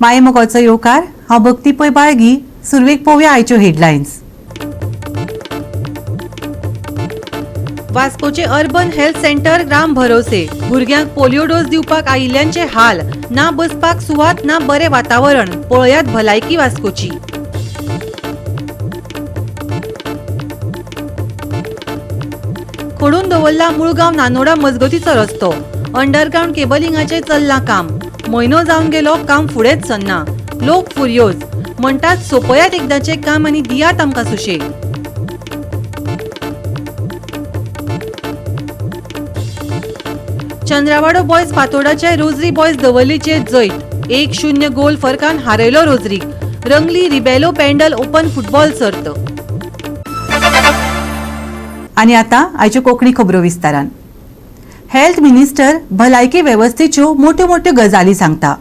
मायमोगाचो येवकार. हांव भक्ती पै बाळगी. सुरवेक पळोवया आयच्यो हेडलायन्स. वास्कोचे अर्बन हेल्थ सेंटर ग्राम भरोसे. भुरग्यांक पोलियो डोस दिवपाक आयिल्ल्यांचे हाल. ना बसपाक सुवात, ना बरें वातावरण. पळयात भलायकी वास्कोची. खोडून दवरला मुळगांव नानोडा मजगतीचो रस्तो. अंडरग्रावंड केबलिंगाचें चल्लां काम. म्हयनो जावन गेलो, काम फुडेंच सरना. लोक फुर्योज म्हणटात, सोंपयात एकदांचें काम आनी दियात आमकां सुशेग. चंद्रावाडो बॉयज फातोडाचे रोजरी बॉयज दवर्लीचेर जैत. 1-0 गोल फरकान हारयलो रोजरीक. रंगली रिबेलो पेंडल ओपन फुटबॉल सर्त. आनी आतां आयच्यो कोंकणी खबरो विस्तारान. हेल्थ मिनिस्टर भलायकी वेवस्थेच्यो मोट्यो मोट्यो गजाली सांगता,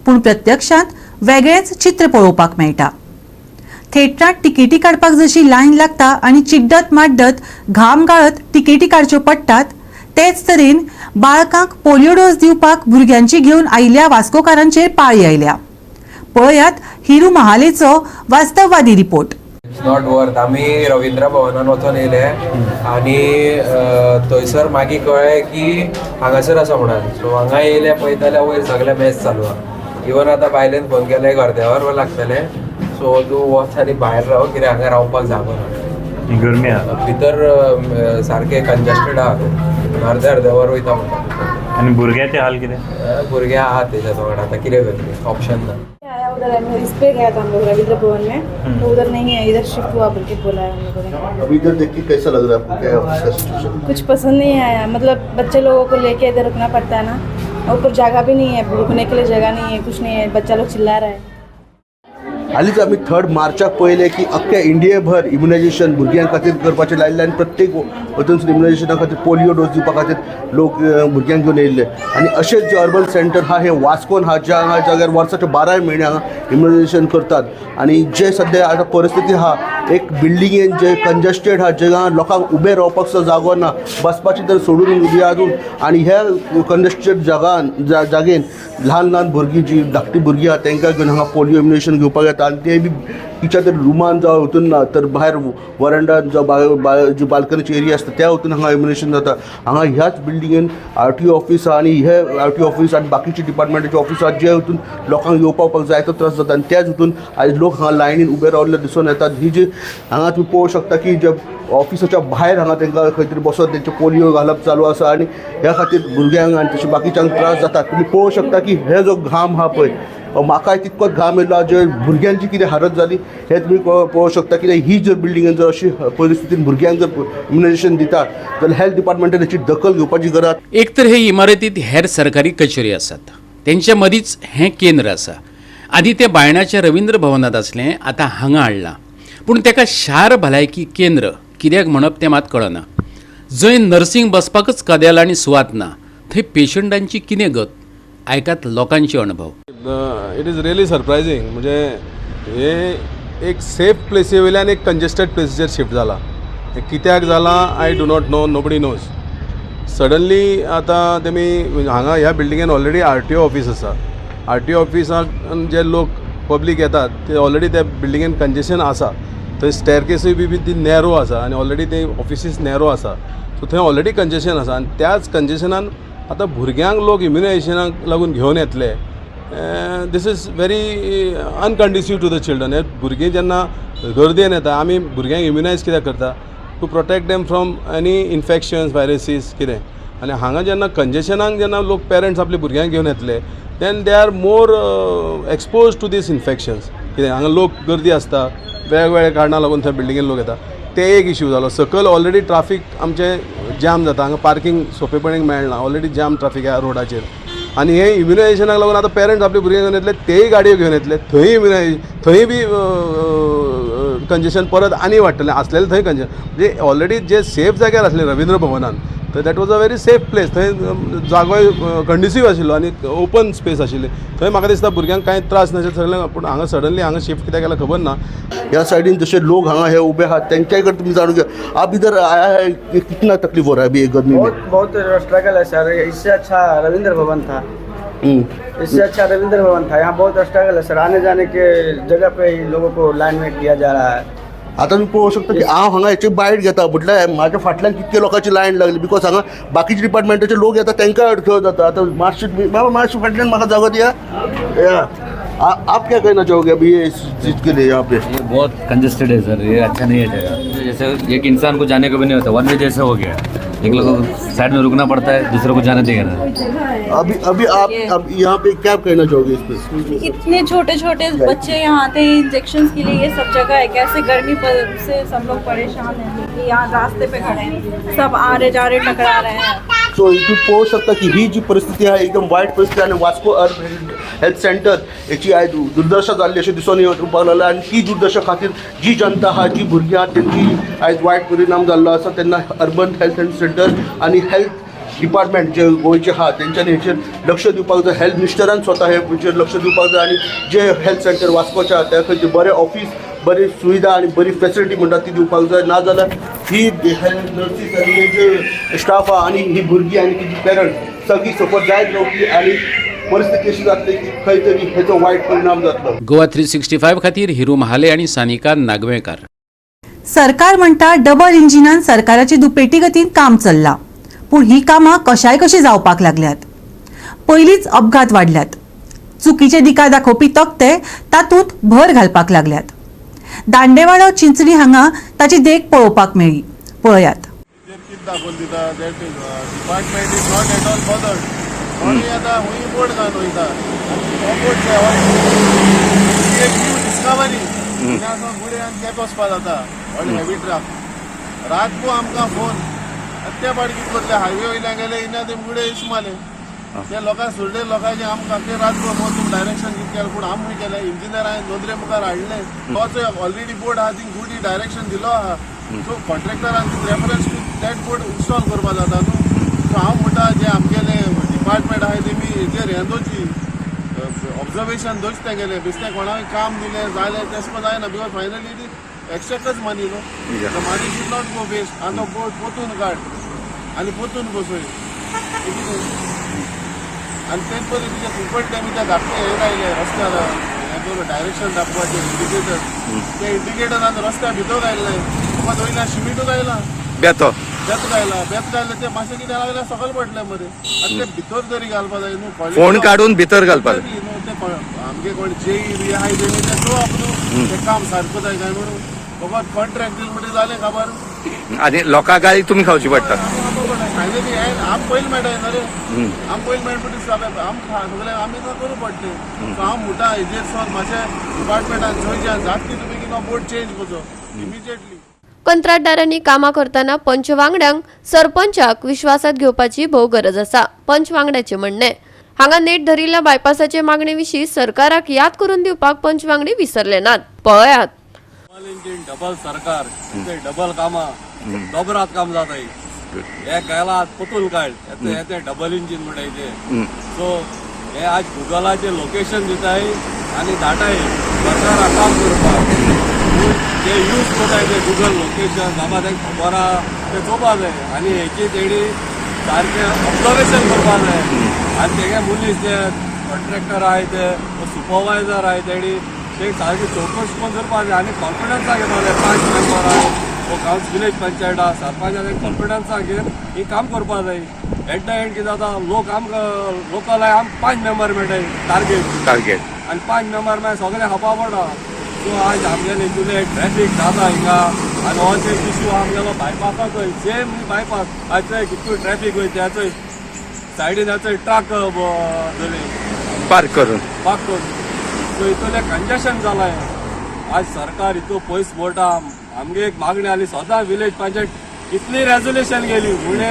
पूण प्रत्यक्षांत वेगळेंच चित्र पळोवपाक मेळटा. थेटरांत तिकेटी काडपाक जशी लायन लागता आनी चिड्डत माड्डत घाम गाळत तिकेटी काडच्यो पडटात, तेच तरेन बाळकांक पोलियो डोस दिवपाक भुरग्यांची घेवन आयिल्ल्या वास्कोकारांचेर पाळी आयल्या. पळयात हिरू महालेचो वास्तववादी रिपोर्ट. It's not worth. आमी रविंद्र भवनान वचोन येयले आनी थंयसर मागीर कळ्ळें की हांगासर आसा म्हणून. सो हांगा येयले पळयता जाल्यार वयर सगळें मॅच चालू आहा. इवन आतां बायलेन फोन केले, अर्द्यावर लागतलें, सो तूं वच आनी भायर राव, कित्याक हांगा रावपाक जागो ना. गरमी आहा. भितर सारकें कंजस्टेड आहा, अर्दे अर्द्यावर वयता म्हणटा. आनी भुरग्याचे हाल कितें? भुरगे आहा तेज्या वांगडा, आतां कितें करतली, ऑप्शन ना. आया उधर इस पे गया था हम लोग रविंद्र भवन में, तो उधर नहीं है, इधर शिफ्ट हुआ बोल के बोला है हम लोगों ने. अभी इधर देख के कैसा लग रहा है आपको? क्या है ऑफिस का सिचुएशन? कुछ पसंद नहीं आया. मतलब बच्चे लोगों को लेके इधर रुकना पड़ता है ना, ऊपर जगह भी नहीं है, रुकने के लिए जगह नहीं है, कुछ नहीं है. बच्चा लोग चिल्ला रहा है. हालींच आमी 3 मार्चाक पळयलें की अख्ख्या इंडियेभर इम्युनायझेशन भुरग्यां खातीर करपाचें लायिल्लें आनी प्रत्येक वतून इम्युनायझेशना खातीर पोलियो डोस दिवपा खातीर लोक भुरग्यांक घेवन येयल्ले. आनी अशेंच जे अर्बन सेंटर आहा हें वास्कोन आहा, ज्या हांगा जाग्यार वर्साच्या 12 म्हयने हांगा इम्युनायझेशन करतात. आनी जे सद्या आतां परिस्थिती आहा, एक बिल्डिंगेन जे कंजस्टेड आहा, जे लोकांक उबें रावपाक सुद्दां जागो ना, बसपाची तर सोडून दिया अजून. आनी ह्या कंजस्टेड जागान जागेन ल्हान ल्हान भुरगीं, जी धाकटी भुरगीं आहा, तांकां घेवन हांगा पोलियो इम्युनायझेशन घेवपाक येता. आनी ते बी कित्याक तरी रुमान जावं हितून ना तर भायर वरांडान जावं जी बाल्कनीची एरिया आसता त्या हितून हांगा इम्युनायझेशन जाता. हांगा ह्याच बिल्डिंगेन आर टी ओ ऑफीस आहा आनी हे आर टी ओ ऑफीस आनी बाकीचे डिपार्टमेंटाचे ऑफीस आहा, जे हितून लोकांक येवपाक जायतो त्रास जाता. आनी त्याच हितून आयज लोक हांगा लायनीन उबे रावल्ले दिसून येतात. ही जी हांगा तुमी पळोवंक शकता की जे ऑफिसाच्या भायर हांगा तांकां खंय तरी बसोन तेंचे पोलियो घालप चालू आसा आनी ह्या खातीर भुरग्यांक आनी तशें बाकीच्यांक त्रास जाता. तुमी पळोवंक शकता की हे जो घाम आहा पळय, म्हाकाय तितकोच घाम येयलो. जे भुरग्यांची कितें हालत जाली हें तुमी पळोवंक शकता. कित्याक ही जर बिल्डिंगेन जर अशी परिस्थितीन भुरग्यांक जर इम्युनायझेशन दितात जाल्यार हेल्थ डिपार्टमेंटान हेची दखल घेवपाची गरज. एक तर हे इमारतीत हेर सरकारी कचेरी आसात, तेंच्या मदींच हें केंद्र आसा. आदी तें बायणाच्या रविंद्र भवनांत आसलें, आतां हांगा हाडलां. पूण तेका शार भलायकी केंद्र कित्याक म्हणप तें मात कळना. जंय नर्सींग बसपाकच कदेल आनी सुवात ना, थंय पेशंटांची कितें गत? आयकात लोकांचे अणभव. It is really surprising. म्हणजे हे एक सेफ प्लेसी वयल्यान एक कंजेस्टेड प्लेसीचेर शिफ्ट जाला. हें कित्याक जालां I do not know, nobody knows. Suddenly आतां तेमी हांगा ह्या बिल्डिंगेन already R T O office आसा. आर टी ओ ऑफिसाक जे लोक पब्लीक येतात ते ऑलरेडी त्या बिल्डिंगेन कंजेशन आसा. थंय स्टेरकेसूय बी ती नॅरो आसा आनी ऑलरेडी ते ऑफिसीस नॅरो आसा, सो थंय ऑलरेडी कंजेशन आसा. आनी त्याच कंजेशनान आतां भुरग्यांक लोक इम्युनायझेशनाक लागून घेवन येतले. This is very unconducive to the children. हे भुरगीं जेन्ना गर्देन येता, आमी भुरग्यांक इम्युनायज कित्याक करता? To protect them from any infections, viruses कितें. आनी हांगा जेन्ना कंजेशनाक जेन्ना लोक पेरंट्स आपल्या भुरग्यांक घेवन येतले, then they are more expose to these infections. कितें हांगा लोक गर्दी आसता, वेगवेगळ्या कारणां लागून थंय बिल्डिंगेन लोक येता. ते एक इश्यू जालो. सकयल ऑलरेडी ट्राफीक आमचें जाम जाता. हांगा पार्कींग सोंपेपणी मेळना, ऑलरेडी जाम ट्राफीक आहा रोडाचेर. आनी हे इम्युनायझेशनाक लागून आतां पेरंट्स आपल्या भुरग्यांक घेवन येतले, तेय गाडयो घेवन येतले, थंय थंय बी कंजेशन परत आनी वाडटलें. आसलेलें थंय कंजेशन, म्हणजे ऑलरेडी जे सेफ जाग्यार आसले रविंद्र भवनान, तर that was a very safe place. थंय जागोय कंड्युसीव आशिल्लो आनी ओपन स्पेस आशिल्ली. थंय म्हाका दिसता भुरग्यांक कांय त्रास नाशिल्ले सगळें. पूण हांगा सडनली हांगा शिफ्ट कित्याक केलां खबर ना. ह्या सायडीन जशे लोक हांगा हे उबे आहात, तेंच्याय कडेन तुमी जाणून घ्या. आप इधर आया है, कितना तकलीफ हो रहा है अभी ये गर्मी में? बहुत बहुत स्ट्रगल है सर. इससे अच्छा रविंद्र भवन था. इससे अच्छा रविंद्र भवन था। यहाँ बहुत स्ट्रगल है सर, आने जाने के जगह पे ही लोगों को लाइन में किया जा रहा है। आतां तुमी पळोवंक शकता की हांव हांगा हेची बायट घेता, म्हटल्यार म्हाज्या फाटल्यान कितके लोकांची लायन लागली, because हांगा बाकीचे डिपार्टमेंटाचे लोक येता तांकां अडखळ जाता। आतां मातशें बाबा मातशें फाटल्यान म्हाका जागो दिया। आप क्या कहना चाहोगे अभी ये इस चीज़ के लिए? यहाँ पे ये बहुत कंजेस्टेड है सर, ये अच्छा नहीं है जगह। जैसे एक इंसान को जाने को भी नहीं होता, वन वे जैसे हो गया, एक लोग को साइड में रुकना पड़ता है, दूसरों को जाने देगा ना। अभी अभी आप अब यहाँ पे क्या कहना चाहोगे इस पे? इतने छोटे छोटे बच्चे यहाँ आते हैं इंजेक्शन के लिए, ये सब जगह है कैसे? गर्मी पर से सब लोग परेशान हैं कि यहाँ रास्ते पे खड़े हैं, सब आ रहे जा रहे टकरा रहे हैं। सो तुम्ही पळोवंक शकता की ही जी परिस्थिती आहे एकदम वायट परिस्थिती आनी वास्को अर्बन हेल्थ सेंटर हेची आयज दुर्दशा जाल्ली अशें दिसून येवपाक लागला आनी ती दुर्दशा खातीर जी जनता आहा, जी भुरगीं आहा तेंची आयज वायट परिणाम जाल्लो आसा। तेन्ना अर्बन हेल्थ सेंटर आनी हेल्थ डिपार्टमेंट जे गोंयचे आहा तेंच्यांनी हेचेर लक्ष दिवपाक जाय। हेल्थ मिनिस्टरान स्वता हेचेर लक्ष दिवपाक जाय आनी जे हेल्थ सेंटर वास्कोचे आहा त्या खंयचे बरें ऑफिस, बरी सुविधा आनी बरी फेसिलिटी म्हणटा ती दिवपाक जाय। नाजाल्यार ही हेल्थ नर्सीस आनी हे जे स्टाफ आहा आनी ही भुरगीं आनी तेजी पेरंट्स सगळीं सपोर्ट जायत रावतली आनी परिस्थिती अशी जातली की खंय तरी हेचो वायट परिणाम जातलो। गोवा 365 खातीर हिरू महाले आनी सानिका नागवेंकार। सरकार म्हणटा डबल इंजिनान सरकाराची दुपेटी गतीन काम चल्लां, पूण ही कामां कशाय कशी जावपाक लागल्यात। पयलींच अपघात वाडल्यात, चुकीचे दिका दाखोवपी तकटे तातूंत भर घालपाक लागल्यात। दांडेवाडो चिंचणी हांगा ताची देख पळोवपाक मेळ्ळी, पळयात। Department is not at all bothered. कोणूय आतां हुंय बोर्ड घालून वयता, हो बोर्ड एक न्यू डिस्कवरी गुडे आनी केपें वचपा जाता, व्हडले हेवी ट्रक। रातभर आमकां फोन त्या पाट कितें करतले, हायवे वयल्यान गेले इना ते गुडे इशू मारले ते लोकांक सोडले, लोकांचे आमकां आख्खे रातभर फोन, तुमी डायरेक्शन कितें केलें? पूण आमी केलें, इंजिनियरान नदरे मुखार हाडलें, तो ऑलरेडी बोर्ड आहा थिंग गुडी डायरेक्शन दिलो आहा, so कॉन्ट्रॅक्टरान reference to that board install करपा जाता न्हू। सो हांव म्हणटा जे आमगेले डिपार्टमेंट आहाय तेमी हेजेर हें दवरची, ऑब्जर्वेशन दवरचें तेगेलें, बेश्टें कोणाकय काम दिलें जालें तेशें करून जायना, because finally it is एक्स्ट्राकच money न्हू, the money should not go waste. आनी तो बोर्ड पोतून काड आनी पोतून बसय कितें, आनी तेच परी तुजे कुंकळ्ळे आमी त्या धाकटे हे लायले रस्त्यार, हें करून डायरेक्शन दाखोवपाचें इंडिकेटर, ते इंडिकेटर आनी रस्त्या भितर घायल्ले, तुका वयल्यान शिमिटूच आयला, बेतो बेत घायला, बेत घायले ते मातशें कितें लागलें सकयल पडलें मरे। आनी ते भितर तरी घालपा जाय न्हू, फोन काडून भितर घालपा जाय न्हू, ते आमगे कोण जेई बी आहाय तेणी ते चोवप न्हू, ते काम सारको जाय काय म्हणून, फकत कॉन्ट्रॅक्ट दिल म्हणटकीर जालें खबर, आनी लोकांक गाळी तुमी खावची पडटा। फायनली आम पयलीं मेळटा न्हू रे, आम पयलीं मेळटा म्हणटकीर आमकां सगळें आमी करूं पडटें। सो हांव म्हणटा हेजेर सर मातशें डिपार्टमेंटान चोयचें जातली तुमी की बोर्ड चेंज करचो इमिजिएटली। कंत्राटदारांनी कामां करतना पंच वांगड्यांक सरपंचाक विश्वासात घेवपाची भोव गरज आसा, पंच वांगड्याचें म्हणणें। हांगा नेट धरिल्ल्या बायपासाचे मागणे विशीं सरकाराक याद करून दिवपाक पंच वांगडी विसरले नात। पळयात। डबल इंजीन, डबल सरकार, डबल कामां, दोबरात काम जाता। हे गेला पोतून काड, हे डबल इंजीन म्हणटाय ते। सो हे आज गुगलाचे लोकेशन दिताय आनी धाडाय सरकाराक काम करपाक, ते यूज करताय ते गुगल लोकेशन बाबा तांकां खबर आहा ते चोवपा जाय आनी हेची तेणी सारकें ऑब्जर्वेशन करपा जाय। आनी तेगे मनीस जे कॉन्ट्रॅक्टर आहाय ते सुपरवायजर आहाय तेणी ते सारकी चवकशी करून करपा जाय आनी कॉन्फिडन्सा घेवपा जाय। 5 मेंबर आहाय वो कावन्स विलेज पंचायत आहा, सरपंच आहा, कॉन्फिडन्सा घेवन ही काम करपा जाय। एट the and कितें जाता, लोक आमकां लोकल आहाय, आमकां 5 मेंबर मेळटाय टार्गेट टार्गेट आनी 5 मेंबर मागीर सगळे खावपा पडटा। सो आज आमगेले इतले ट्रॅफिक जाता हिंगा आनी हो एक इशू आमगेलो बायपासाचो, सेम बायपास आज चोय कितू ट्रॅफिक वयता, चोय सायडीन चोय ट्रक धरले पार्क करून पार्क करून, सो इतलें कंजेशन जालां। आज सरकार इतू पयस मोडटा, आमगे एक मागणी आली सदां विलेज पंचायत इतली रेजोल्युशन गेली, म्हणजे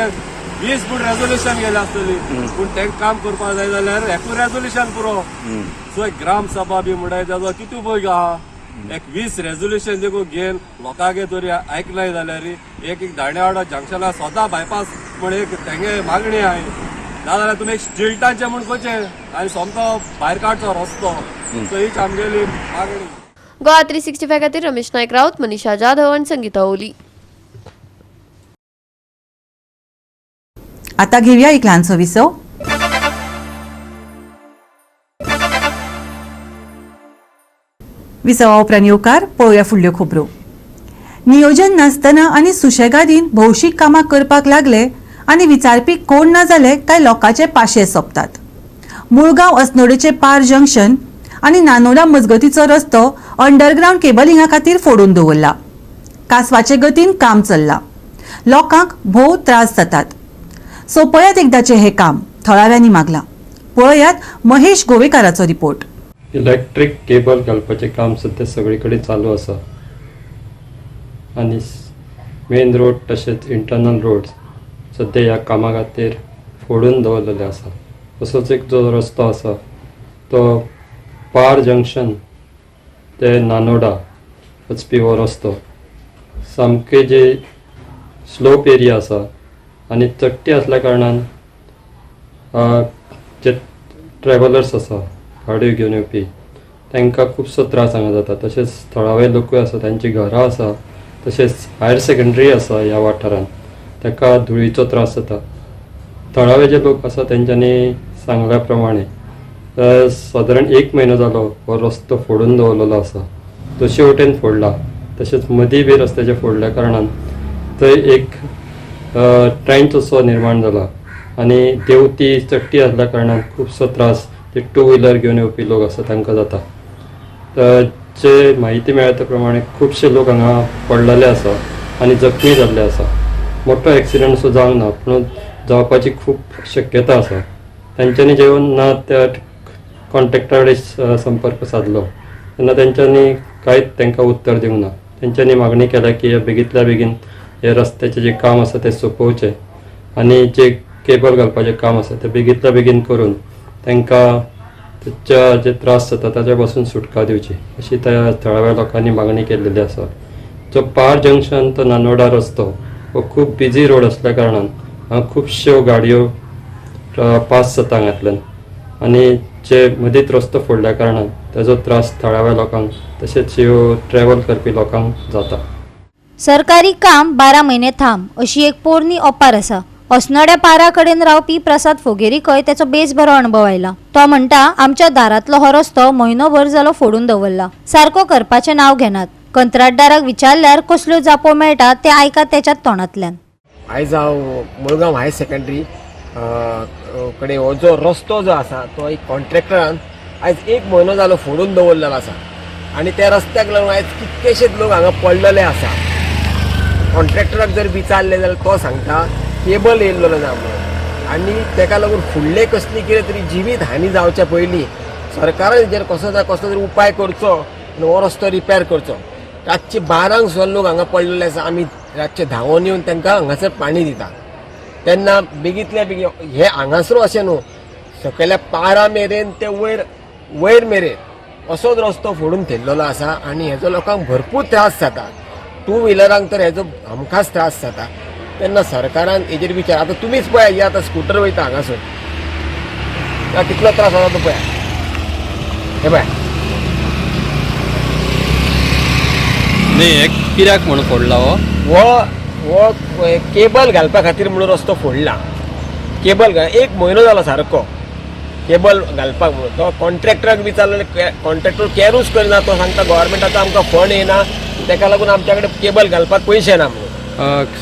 20 फूट रेजोल्युशन गेली आसतली, पूण तांकां काम करपाक जाय जाल्यार एकूय रेजोल्युशन पुरो। सो एक ग्राम सभा बी म्हणटाय ताजो कितू पय आहा, एक 20 रेजोल्युशन देखून घेवन लोकांक तरी आयकनाय जाल्यार एक एक दांडेवाडो जंक्शनार सदां बायपास म्हण एक तेंगे मागणी आहाय, नाजाल्यार तुमी एक स्टिल्टांचे म्हूण करचें आनी सोमतो भायर काडचो रस्तो। सो हीच आमगेली मागणी। गोवा 365 खातीर रमेश नायक राऊत, मनीषा जाधव आनी संगीता ओली। आता घेऊया एक ल्हानसो विसव। विसवा उपरांत येवकार. पळोवया फुडल्यो खबरो. नियोजन नासतना आनी सुशेगादीन भौशीक कामां करपाक लागले आनी विचारपी कोण ना जाले काय लोकांचे पाशे सोंपतात. मुळगांव अस्नोडेचे पार जंक्शन आनी नानोडा मजगतीचो रस्तो अंडरग्रावंड केबलिंगा खातीर फोडून दवरला. कासवाचे गतीन काम चल्लां. लोकांक भोव त्रास जातात. सोंपयात एकदाचें हें काम, थळाव्यांनी मागलां. पळयात महेश गोवेकाराचो रिपोर्ट. इलेक्ट्रीक केबल घालपाचें काम सद्या सगळे कडेन चालू आसा आनी मेन रोड तशेंच इंटरनल रोड सद्या ह्या कामा खातीर फोडून दवरलेले आसा. तसोच एक जो रस्तो आसा तो पार जंक्शन ते नानोडा वचपी हो रस्तो सामके जे स्लोप एरिया आसा आनी चडटी आसल्या कारणान जे ट्रॅवलर्स आसा गाडयो घेवन येवपी तांकां खुबसो त्रास हांगा जाता. तशेंच थळावे लोकूय आसा, तांचीं घरां आसा, तशेंच हायर सेकंडरी आसा ह्या वाठारांत, ताका धुळीचो त्रास जाता. थळावे जे लोक आसा तेंच्यांनी सांगल्या प्रमाणे सादारण एक म्हयनो जालो हो रस्तो फोडून दवरलेलो आसा. दोशी वटेन फोडला, तशेंच मदीं बी रस्त्याचे फोडल्या कारणान थंय एक ट्रेंच असो निर्माण जाला आनी देंवती चडटी आसल्या कारणान खुबसो त्रास ते टू व्हिलर घेवन येवपी लोक आसा तांकां जाता. तर जे म्हायती मेळ्ळ्या त्या प्रमाणे खुबशे लोक हांगा पडलेले आसा आनी जखमी जाल्ले आसा. मोठो एक्सिडंट सो जावंक ना, पूण जावपाची खूब शक्यता आसा. तांच्यांनी जेन्ना त्या कॉन्ट्रॅक्टरा कडेन संपर्क सादलो तेन्ना तेंच्यांनी कांयच तांकां उत्तर दिवंक ना. तेंच्यांनी मागणी केल्या की हे बेगींतल्या बेगीन हे रस्त्याचें जें काम आसा तें सोंपोवचें आनी जे केबल घालपाचें काम आसा तें बेगींतल्या बेगीन करून तांकां ताच्या जे त्रास जाता ताच्या पासून सुटका दिवची अशी त्या थळाव्या लोकांनी मागणी केल्लेली आसा. जो पार जंक्शन तो नानोडा रस्तो हो खूब बिजी रोड आसल्या कारणान हांगा खुबश्यो गाडयो पास जाता हांगांतल्यान आनी जे मदींच रस्तो फोडल्या कारणान ताजो त्रास थळाव्या लोकांक तशेंच ह्यो ट्रॅवल करपी लोकांक जाता. सरकारी काम 12 म्हयने थांब अशी एक पोरणी ओपार आसा. अस्नोड्या पारा कडेन रावपी प्रसाद फोगेरीकय तेचो बेस बरो अणभव आयला. तो म्हणटा, आमच्या दारांतलो हो रस्तो म्हयनोभर जालो फोडून दवरला, सारको करपाचें नांव घेनात. कंत्राटदाराक विचारल्यार कसल्यो जापो मेळटा ते आयकात तेच्याच तोंडांतल्यान. आयज हांव मुळगांव हायर सेकंडरी कडेन हो जो रस्तो जो आसा तो एक कॉन्ट्रॅक्टरान आयज एक म्हयनो जालो फोडून दवरलेलो आसा आनी त्या रस्त्याक लागून आयज कितकेशेच लोक हांगा पडलेले आसा. कॉन्ट्रॅक्टराक जर विचारलें जाल्यार तो सांगता केबल येयल्लो ना म्हणून आनी तेका लागून फुडले कसली कितें तरी जिवीत हानी जावच्या पयलीं सरकारान हेजेर कसो ना कसलो तरी उपाय करचो आनी हो रस्तो रिपेर करचो. रातचे 12 सुद्दां लोक हांगा पडलेले आसा. आमी रातचे धांवून येवन तांकां हांगासर पाणी दिता तेन्ना बेगींतल्या बेगीन हे हांगासर अशें न्हू, सकयल्या पारा मेरेन ते वयर वयर मेरेन असोच रस्तो फोडून थेयल्लो आसा आनी हेजो लोकांक भरपूर त्रास जाता. टू व्हिलरांक तर हेजो हमखास त्रास जाता. तेन्ना सरकारान हेजेर विचार, आतां तुमीच पळया, ही आतां स्कुटर वयता हांगासून, कितलो त्रास जाता तो पळया, हे पळया. न्ही, हे कित्याक म्हणून फोडला हो? हो केबल घालपा खातीर म्हणून रस्तो फोडला. केबल एक म्हयनो जालो सारको केबल घालपाक म्हणून. तो कॉन्ट्रॅक्टराक विचारलो, कॉन्ट्रॅक्टर कॅरूच करना. तो सांगता गव्हर्मेंटाचो आमकां फंड येना, तेका लागून आमच्या कडेन केबल घालपाक पयशे ना म्हणून.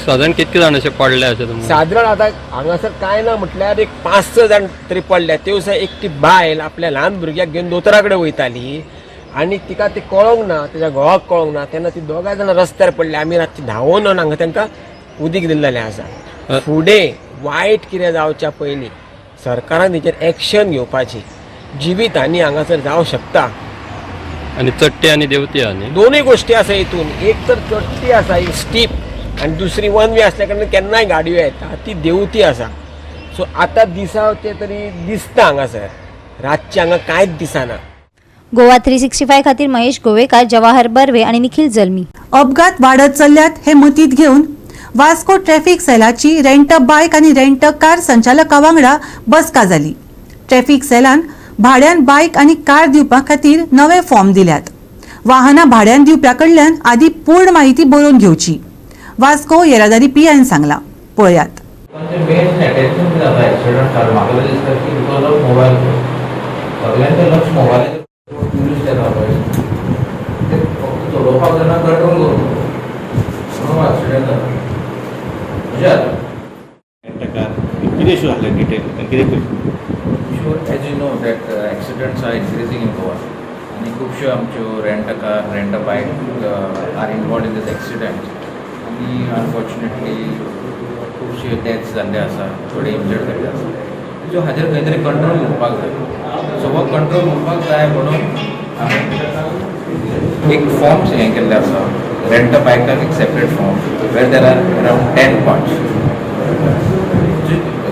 सादारण कितके जाण अशे पडले अशें तुमकां? सादारण आतां हांगासर कांय ना म्हटल्यार एक 5-6 जाण तरी पडले. ते दिसा एकटी बायल आपल्या ल्हान भुरग्याक घेवन दोतोरा कडेन वयताली आनी तिका ते कळोंक ना, तेज्या घोवाक कळोंक ना, तेन्ना ती दोगांय जाणां रस्त्यार पडले. आमी रातची धांवून येवन हांगा तांकां उदीक दिल्लेलें आसा. फुडें वायट कितें जावच्या पयलीं सरकारान हेचेर एक्शन घेवपाची. जिवीत हानी हांगासर जावं शकता. आनी चडटी आनी देंवती आहा न्ही, दोनूय गोश्टी आसा हितून. एक तर चडटी आसा, एक स्टीप, आनी दुसरी वन वे आसल्या कारणान केन्नाय गाडयो येता, ती देंवती आसा. सो आतां दिसा ते तरी दिसता हांगासर, रातचें हांगा कांयच दिसना. गोवा 365 खातीर महेश गोवेकार, जवाहर बर्वे आनी निखिल जल्मी. अपघात वाडत चल्ल्यात हे मतींत घेवन वास्को ट्रॅफिक सेलाची रेंट बायक आनी रेंट कार संचालका वांगडा बसका जाली. ट्रॅफिक सेलान भाड्यान बायक आनी कार दिवपा खातीर नवे फॉर्म दिल्यात. वाहनां भाड्यान दिवप्या कडल्यान आदी पूर्ण माहिती बरोवन घेवची, वास्को येरादारी पीआयन सांगला. पळयात. मेन अटेन्शन जाता एक्सिडंट म्हाका दिसता की because of mobile phone, सगळ्यांचें लक्ष मोबायलाचेर. ट्युरिस्ट येता पळय, कितें? So as you know that accidents are increasing in Goa आनी खुबश्यो आमच्यो rent a car, rent a bike are involved in this accident आनी अनफॉर्च्युनेटली खुबश्यो डेथ्स जाल्ले आसा, थोडे इंजर्ड जाल्ले आसा. सो हाजेर खंय तरी कंट्रोल उरपाक जाय. सो हो कंट्रोल उरपाक जाय म्हणून आमी एक फॉर्म्स हें केल्लें आसा. रेंट अ बायकाक एक separate form where there are around 10 points.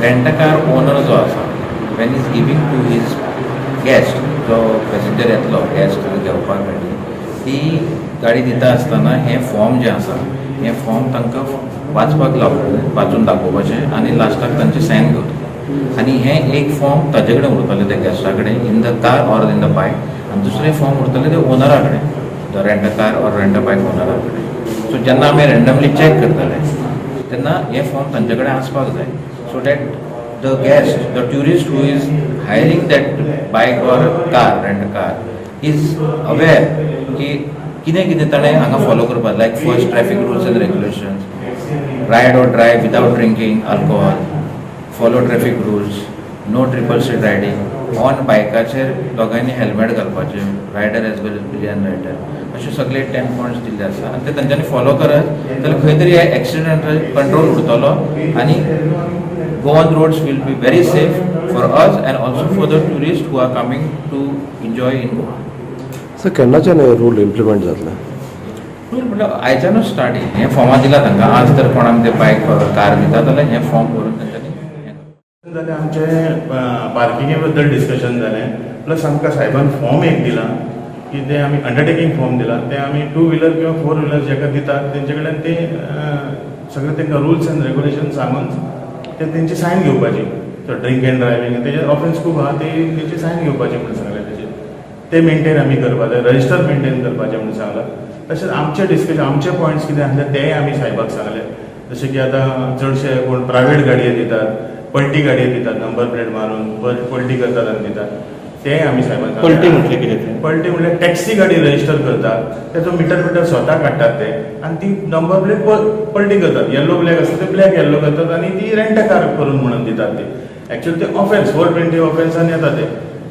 Rent a car owner जो आसा, when is giving to his guest, जो पॅसेंजर येतलो गेस्ट घेवपाक गाडी, ती गाडी दिता आसतना हें फॉर्म जें आसा हें फॉर्म तांकां वाचपाक लावप, वाचून दाखोवपाचें आनी लास्टाक तांचे सायन घेवतले. आनी हें एक फॉर्म ताजे कडेन उरतलें, त्या गेस्टा कडेन, in the car or in the bike, आनी दुसरें फॉर्म उरतलें तें ओनरा कडेन, the rent a car or rent a bike ओनरा कडेन. सो जेन्ना आमी रँडमली चॅक करतले तेन्ना हें फॉर्म तांचे कडेन आसपाक जाय, so that the guest, the tourist who is hiring that bike or car, rent car, is aware की कितें कितें ताणें हांगा फॉलो करपाक, like first traffic rules and regulations, ride or drive without drinking alcohol, follow traffic rules, no triple seat riding, on बायकाचेर दोगांयनी helmet घालपाचें, rider as well as pillion rider, अशे सगळे 10 पॉयंट्स दिल्ले आसा आनी ते तांच्यांनी फॉलो करत जाल्यार खंय तरी एक्सिडंट कंट्रोल उरतलो आनी Goan roads will be very safe for us and also for the tourists who are coming to enjoy in Goa. Sir, केन्नाच्यान हे रूल इम्प्लिमेंट जातले? रूल म्हटल्यार आयच्यानूच स्टार्ट. हें फॉर्मां दिलां तांकां. आज तर कोणाक ते बायक कार दिता जाल्यार हें फॉर्म भरून तांच्यांनी जालें. आमचें पार्किंगे बद्दल डिस्कशन जालें, प्लस आमकां साहेबान फॉर्म एक दिला की ते आमी अंडरटेकींग फॉर्म दिला, ते आमी टू व्हिलर किंवा फोर व्हिलर जेका दितात तेंचे कडल्यान ते सगळे तांकां रुल्स एंड रेगुलेशन सांगून ते तेंची सायन घेवपाची. सो ड्रिंक एंड ड्रायव्हिंग तेजे ऑफेन्स खूब आहा, ते तेंची सायन घेवपाची म्हणून सांगलें. तेजेर ते मेंटेन आमी करपा जाय, रजिस्टर मेंटेन करपाचें म्हणून सांगलां. तशेंच आमचे डिस्कशन, आमचे पॉयंट्स कितें आसले तेय आमी साहेबाक सांगले. जशें की आतां चडशे कोण प्रायवेट गाडये दितात, पलटी गाडये दितात, नंबर प्लेट मारून पलटी करतात आनी दितात, तेय आमी साहेबांक सांगले. पलटी म्हटलें कितें तें? पलटी म्हणल्यार टॅक्सी गाडी रजिस्टर करतात, तेचो मिटर बिटर स्वता काडटात ते आनी ती नंबर प्लेट पलटी करतात. येल्लो ब्लॅक आसता ते ब्लॅक येल्लो करतात आनी ती रेंट कार करून म्हणून दितात. ती एक्चुअली ते ऑफेन्स, 420 ऑफेन्सान येता ते.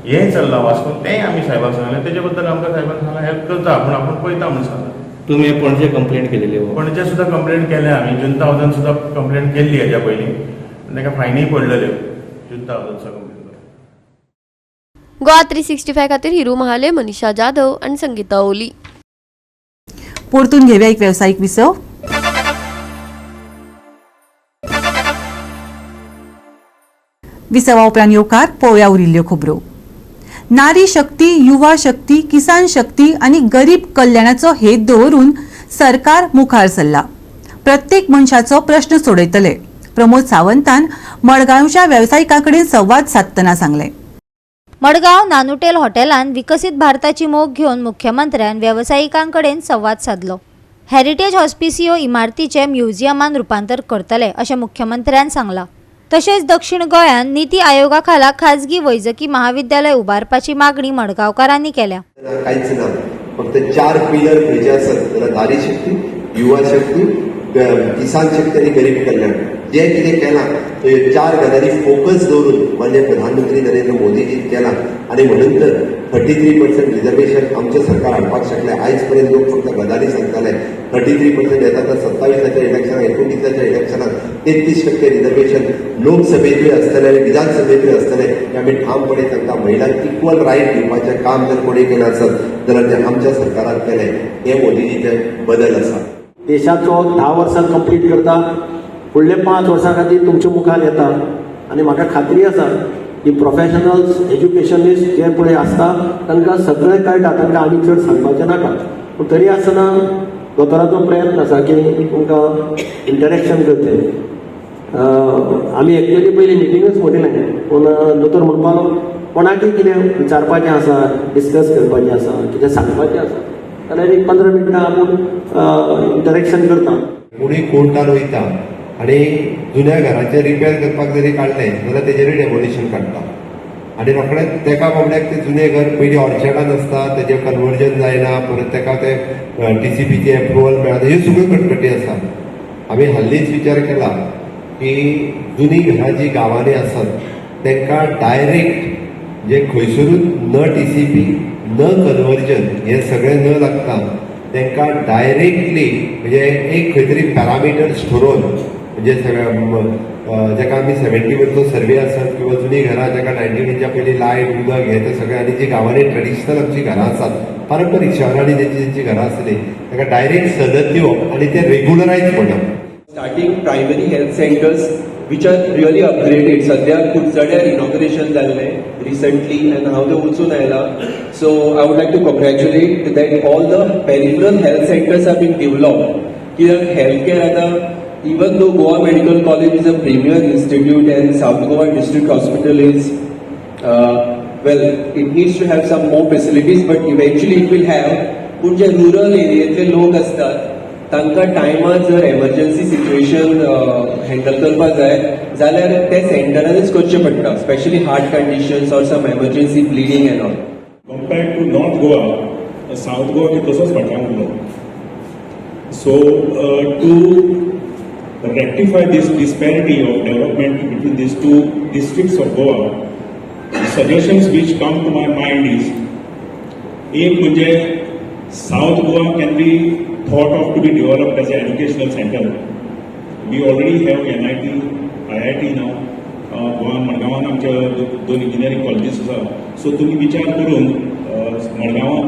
हें चल्लां वास्कोन, तेंय आमी साहेबाक सांगलें. तेजे बद्दल आमकां साहेबान सांगलां, हेल्प करता आपूण, आपूण पळयता म्हणून सांगलां. तुमी पणजे कंप्लेंट केलेली हो? पणजे सुद्दां कंप्लेंट केल्या आमी. जुंता हावजान सुद्दां कंप्लेंट केल्ली हेज्या पयलीं, ताका फायनूय पडलेल्यो जुंता हावजान कंप्लेंट. गोवा 365 खातीर हिरू महाले, मनीषा जाधव आनी संगीता ओली. परतून घेवया एक वेवसायीक विसव. विसवा उपरांत येवकार. पळोवया उरिल्ल्यो खबरो. नारी शक्ती, युवा शक्ती, किसान शक्ती आनी गरीब कल्याणाचो हेत दवरून सरकार मुखार सरला. प्रत्येक मनशाचो प्रश्न सोडयतले, प्रमोद सावंतान मडगांवच्या वेवसायिकां कडेन संवाद सादतना सांगलें. मडगांव नानुटेल हॉटेलान विकसीत भारताची मोख घेवन मुख्यमंत्र्यान वेवसायिकां कडेन संवाद सादलो. हेरिटेज हॉस्पिसियो इमारतीचें म्युझियमान रुपांतर करतले अशें मुख्यमंत्र्यान सांगलां. तशेंच दक्षिण गोंयांत निती आयोगा खाला खाजगी वैजकी महाविद्यालय उबारपाची मागणी मडगांवकारांनी केल्या. कांयच ना, फक्त चार पिलर खंयचे आसत जाल्यार नारी शक्ती, युवा शक्ती, किसान शक्ती आनी गरीब कल्याण. जे कितें केलां त्यो चार गजाली फोकस दवरून माननीय प्रधानमंत्री नरेंद्र मोदीजीन केलां आनी म्हणून तर 33% रिजर्वेशन आमचें सरकार हाडपाक शकलें. आयज पर्यंत लोक फक्त गजाली सांगताले. 33% येता तर 27आच्या इलेक्शनाक, 29आच्या इलेक्शनाक 33% रिजर्वेशन लोकसभेंतूय आसतलें आनी विधानसभेंतूय आसतलें हें आमी ठामपणे तांकां महिलांक इक्वल रायट दिवपाचें काम जर कोणी केलें आसत जाल्यार तें आमच्या सरकारान केलें. हें मोदीजीचें बदल आसा. देशाचो 10 वर्सां कंप्लीट करता, फुडले 5 वर्सां खातीर तुमच्या मुखार येता आनी म्हाका खात्री आसा की प्रोफेशनल्स, एज्युकेशनिस्ट जे पळय आसता तांकां सगळें कळटा, तांकां आनी चड सांगपाचें नाका. पूण तरी आसतना दोतोराचो प्रयत्न आसा की तुमकां इंटरेक्शन करचें. आमी एक्चुअली पयलीं मिटिंगूच म्हणिल्लें, पूण दोतोर म्हणपाक लागलो कोणाकय कितें विचारपाचें आसा, डिस्कस करपाचें आसा, कितें सांगपाचें आसा जाल्यार एक 15 मिनटां आपूण इंटरेक्शन करता. कोणूय कोर्टान वयता आनी जुन्या घराचें रिपेर करपाक जरी काडलें जाल्यार तेजेरूय डेमोलिशन काडटा आनी रोखडेंच तेका बाबड्याक तें जुनें घर पयलीं ऑर्चर्डान आसता, तेजें कन्वर्जन जायना, परत तेका तें टीसीपीचें एप्रुवल मेळना, ह्यो सगळ्यो कटकटी आसा. आमी हालींच विचार केला की जुनी घरां जी गांवांनी आसात तांकां डायरेक्ट जे खंयसरूच न टीसीपी न कन्वर्जन हें सगळें न लागता तांकां डायरेक्टली म्हणजे एक खंय तरी पॅरामिटर्स ठरोवन म्हणजे सगळ्या जाका आमी 71चो सर्वे आसत किंवा जुनी घरां जाका 19च्या पयलीं लायट उदक हें तें सगळें आनी जी गांवांनी ट्रेडिशनल आमचीं घरां आसात पारंपारीक शहरांनी जेंची जेंची घरां आसली ताका डायरेक्ट सदत दिवप आनी तें रेगुलरायज म्हणप. Starting primary health centres which are really upgraded. सद्या कुडचड्यार इनॉग्रेशन जाल्लें रिसंटली आनी हांव थंय वचून आयलां. So I would like to congratulate that all the peripheral health centres are been developed. कित्याक हेल्थ केअर आतां even though Goa Medical College is a premier institute and South Goa District Hospital is well, it needs to have some more facilities, but eventually it will have. पूण जे rural एरियेंतले लोक आसतात तांकां टायमार जर emergency situation handle करपाक जाय जाल्यार ते सेंटरानूच करचें पडटा, specially heart conditions or some emergency bleeding and all. Compared to North Goa, South Goa कितलोसोच फाटल्यान उरलो. So to rectify this disparity of development between these two districts of Goa, suggestions which come to my mind is, एक म्हणजे South Goa can be thought of to be developed as an educational center. We already have NIT, IIT now. Goa मडगांवान आमच्या दोन engineering colleges आसा. So तुमी विचार करून मडगांवान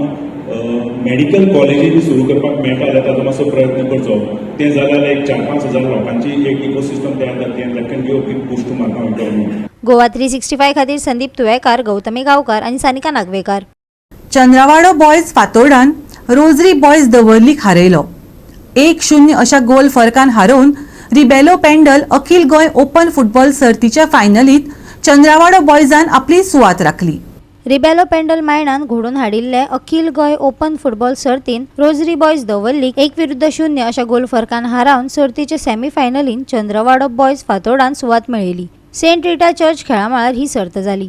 medical कॉलेजी बी सुरू करपाक मेळटा जाल्यार ताजो मातसो प्रयत्न करचो. तें जाल्यार एक 4-5 हजार लोकांची एक इकोसिस्टम तयार जातली आनी that can give a big boost to Margao economy. Goa 365 खातीर संदीप तुयेकार, गौतमी गांवकार आनी सानिका नागवेकार. चंद्रवाडो बॉयज फातोर्डान रोजरी बॉयज दवर्लीक हारयलो. 1-0 अशा गोल फरकान हारोवन रिबेलो पेंडल अखिल गोंय ओपन फुटबॉल सर्तीच्या फायनलीत चंद्रवाडो बॉयजान आपली सुवात राखली. रिबेलो पेंडल मायणान घडोवन हाडिल्ले अखिल गोंय ओपन फुटबॉल सर्तीन रोजरी बॉयज दवर्लीक 1-0 अशा गोल फरकान हारावन सर्तीचे सेमीफायनलीन चंद्रवाडो बॉयज फातोर्डान सुवात मेळयली. सेंट रिटा चर्च खेळामळार ही सर्त जाली.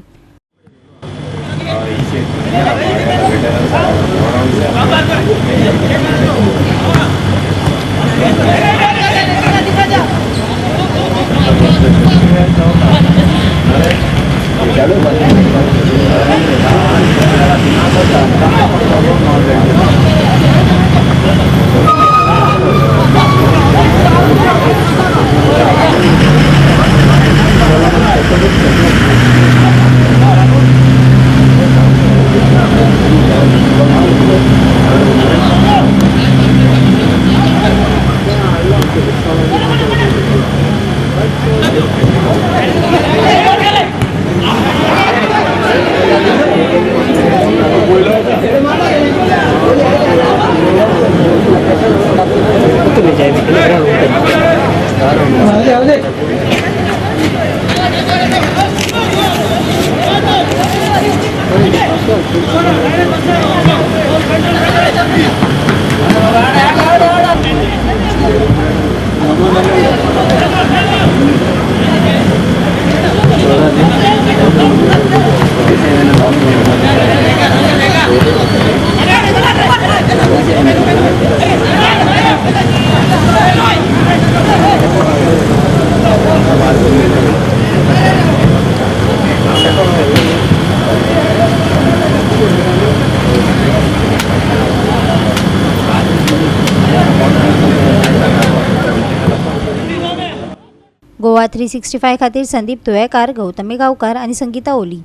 गोवा 365 खातीर संदीप तुयेकार, गौतमी गांवकार आनी संगीता ओली.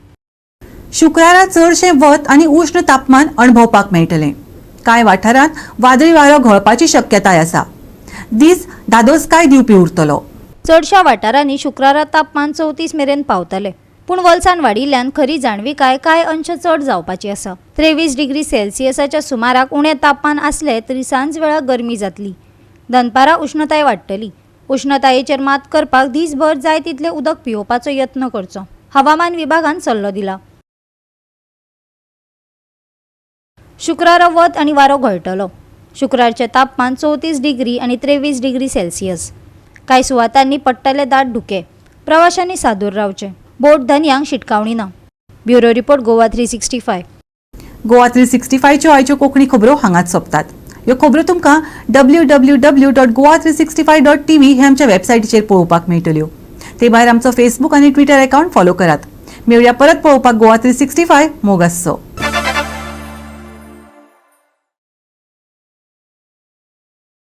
शुक्रारा चडशें वत आनी उश्ण तापमान अणभवपाक मेळटलें. कांय वाठारांत वादळी वारो घोळपाची शक्यताय आसा. दीस धादोसकाय दिवपी उरतलो. चडशा वाठारांनी शुक्रारा तापमान 34 मेरेन पावतले, पूण वलसाण वाडिल्ल्यान खरी जाणविकाय कांय अंश चड जावपाची आसा. 23 डिग्री सेल्सियसाच्या सुमाराक उणें तापमान आसलें तरी सांजवेळा गरमी जातली. दनपारां उश्णताय वाडटली. उश्णतायेचेर मात करपाक दीसभर जाय तितलें उदक पिवपाचो यत्न करचो, हवामान विभागान सल्लो दिला. शुक्रारा वत आनी वारो घोळटलो. शुक्रारचें तापमान 34 डिग्री आनी 23 डिग्री सेल्सियस. कांय सुवातांनी पडटले दाट धुके. प्रवाशांनी सादूर रावचें. बोट धनयांक शिटकावणी ना. Bureau report, Goa 365. Goa 365च्यो आयच्यो कोंकणी खबरो हांगाच सोंपतात. ह्यो खबरो तुमकां www.goa365.tv हे आमच्या वेबसायटीचेर पळोवपाक मेळटल्यो. ते भायर आमचो फेसबूक आनी ट्विटर अकाउंट फॉलो करात. मेळुया परत पळोवपाक गोवा 365. मोग आसचो.